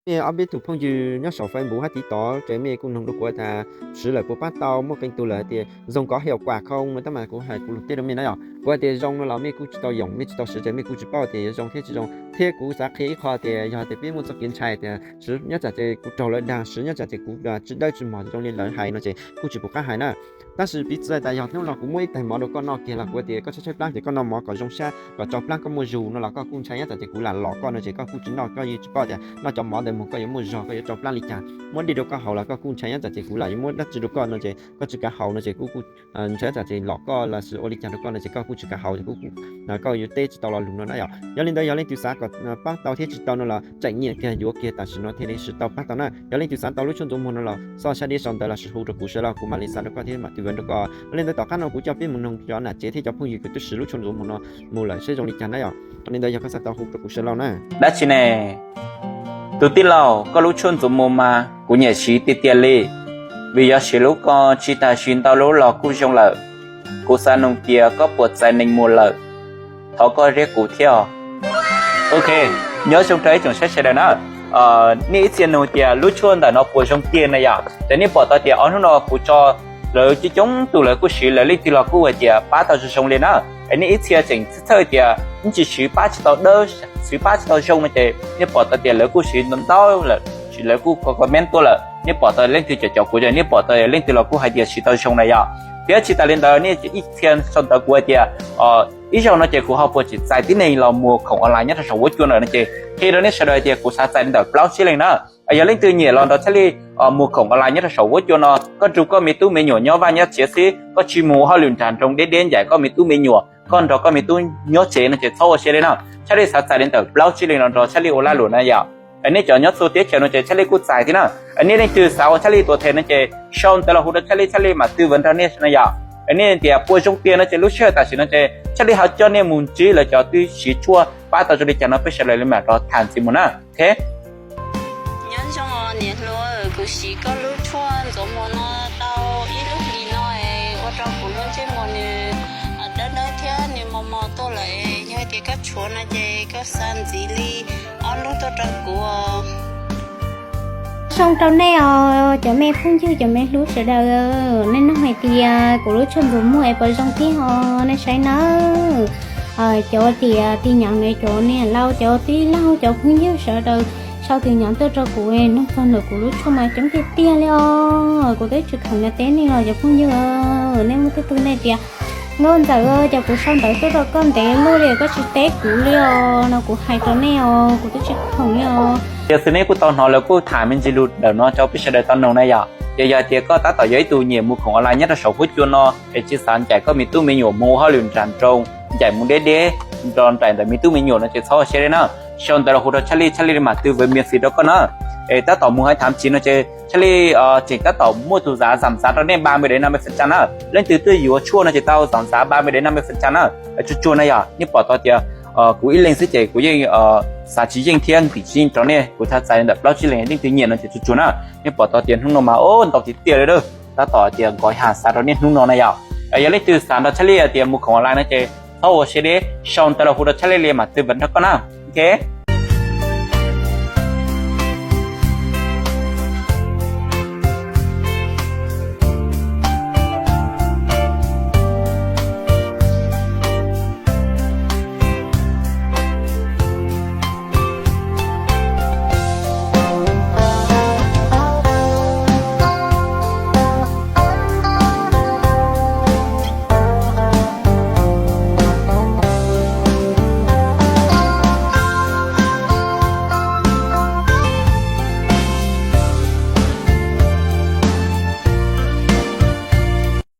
Mej ob peb tug phooj ywg nyob saum Facebook hab TikTok ces mej kuj noog rau kuv tas siv lawm puas pab tau, muaj qee tug lawm hais tias zoo kov hauv kuam khoo no, tab mas kuv hais kuv lug teb rau mej na yom. Kuv hais tias zoo no los mej kuj tsis tau yoom, mej tsis tau siv ces mej kuj tsis paub tias yuav zoo thiab tsis zoo. Thiab kuv xav qhia ib qho tias yog tias peb muaj txoj kev ntshai tias siv nyob tsam ces kuv raug lawv dag, siv nyob tsam ces kuv tsis dawb tsis mos zoo li lawv hais no ces kuj tsis pum qab hais na. Tab sis piv txwv tas yog hnub no kuv muab ib tais mov rau koj noj kiag los kuv tias koj tshaib tshaib plab ces koj noj mov kom zoo sab kom tsau plab koj muaj zug no los koj kuj ntshai nyob tsam ces kuv lam lom koj no ces koj kuj tsis noj, koj yeej tsis paub tias noj cov mov ntawd mus koj yuav muaj zog, koj yuav tsau plab li cas. Muab dej rau koj haus los koj kuj ntshai nyob tsam ces kuv lam yuav muab dab tsi rau koj no ces koj kuj ntshai nyob tsam ces lom koj los sis ua li cas rau koj no ces koj kuj tsis kam haus, koj yuav teb tsis tau lo lus no na yom. Yog li ntawd yog leej twg xav kom pab tau thiab tsis tau no los tseem nyiam kiag yuav kiag tam sim no thiaj li siv tau pab tau na. Yog leej twg xav tau lub tshuaj ntxuav muag no los xoj sab dib sau ntawv los sis hu rau kuv sawv daws, kuv mam li xa rau koj thiab mam tư vấn rau koj. Yog li ntawd tom qab no kuv coj peb mus noog cov nam tsev thiab cov phooj ywg kws twb siv lub tshuaj ntxuav muag no mus lawm seb zoo li cas na yom. Yog li ntawd yog koj xav tau hu rau kuv sawv daws na. Dab tsi ne? Tus tij laug, koj lub tshuaj ntxuav muag mas kuv nyiam siv tiag tiag li, vim yog siv lub ko tsis tas siv ntau lub los kuj zoo lawm. Kuv xav noog tias koj puas txais neeg muag lawm? Thov koj riab kuv thiab. Ok, nyob zoo rau ib tsoom saib sawv daws na. Nej ib txhia nug tias lub tshuaj ntawm no puas zoo tiag na yom, ces nej pom tau tias ob hnub no kuv tso lawv coob coob tus lawv kuj siv, lawv leej twg los kuj hais tias pab tau zoo zoo li na. Es nej ib txhia tseem txhawj tias ib ntsis siv pab tsis tau dawb, siv pab tsis tau zoo no ces nej pom tau tias lawv kuj siv ntau ntau lawm, lawv kuj comment tuaj lawm, nej pom tau leej twg caum caum kuv ces nej pom tau leej twg los kuj hais tias siv tau zoo na yom. Thiab tsis tas li ntawd nej ib txhia sau ntawv kuv hais tias ib zaug no ces kuv ho puas tseem txais tib neeg los muag khoom online nyob rau saum huab cua ntawm no ces qhia rau nej sawv daws tias kuv xav txais li ntawm plaub tsib leeg na. Yog leej twg nyiam los nrog Txhiaj Li muag khoom online nyob rau saum huab cua no, koj nrug koj me tub me nyuam nyob vaj nyob tsev xwb, koj tsis mus ua hauj lwm nrag nroos deb deb ncaim koj me tub me nyuam, koj nrog koj me tub nyob tsev no ces txhob ua siab li na. Txhiaj Li xav txais li ntawm plaub tsib leeg los nrog Txhiaj Li ua lag luam na yom. Nej cov nyob txhua teb chaws no ces Txhiaj Li kuj txais thiab na. Nej leej twg xav ua Txhiaj Li tuam thej no ces sau ntawv los hu rau Txhiaj Li, Txhiaj Li mam tư vấn rau nej na yom. Nej tias puas zoo tiag no ces lub sij hawm tam sim no ces Txhiaj Li ho coj nej mus ntsib lawv cov twb siv tshuaj pab tau zoo li cas no peb sawv daws li mam rov tham ntxiv mus na. Ok. Nyob zoo niam hluas, kuv siv koj lub tshuaj ntxuav muag no tau ib lub hlis no es ua rau kuv lub ntsej muag nws dawb dawb thiab nws mos mos tuaj lawm. Yog tias koj tshuav no ces koj xa ntxiv li ob lub tuaj rau kuv. Zoo rau nej os cov me phooj ywg cov me hlub sawv daws, nej nug hais tias kuv lub tshuaj ntxuav muag es puas zoo tiag os, nej saib nawb. Cov tias tij nyav ne, cov niam laus, cov tij laug, cov phooj ywg sawv daws sau tus nyav tuaj rau kuv nug txog ntawm kuv lub tshuaj mas coob tiag tiag li os. Kuv twb tsis khoom nyav teb nej los cov phooj ywg, nej muaj tej tug nej tias Nkauj Ntxawm, cas kuv sau ntawv tuaj rau koj ntev luaj li koj tsis teb kuv li os no, kuv hais rau nej os, kuv twb tsis khoom li os. Tiam sis nej kuj tau hnov lawv kuj tham me ntsis lus ntawm no rau peb sawv daws tau noog na yom. Ces yog tias koj tab tom yog ib tug nyiam mus khoom online nyob rau saum huab cua no es tsis xav ncaim koj me tub me nyuam mus ua hauj lwm nrag nroos, ncaim mus deb deb, nrog nraim ntawm me tub me nyuam no ces txhob ua siab li na. Sau ntawv los hu rau Txhiaj Li, Txhiaj Li mam tư vấn miễn phí rau koj na. Es tab tom mus hais tham ntxiv no ces Txhiaj Li tseem tab tom muaj tus zam zam zav rau nej ba mươi đến năm mươi phần trăm na. Leej twg twb yuav tshuaj no ces tau zam zav ba mươi đến năm mươi phần trăm na. Tsuag tsuag na yom, nej pom tau tias kuv ib leeg xwb ces kuv yeej xav tsis yeej thiab ntim tsis yeej rau nej, kuv xav txais li ntawm plaub tsib leeg, leej twg nyiam no ces tsuag tsuag na. Nej pom tau tias hnub no mas ntau tiag tiag li lawm, tab tom tias nkos ha xav rau nej hnub no na yom. Yog leej twg xav nrog Txhiaj Li tias mus khoom online no ces txhob ua siab deb, sau ntawv los hu rau Txhiaj Li mam tư vấn rau koj na. Ok.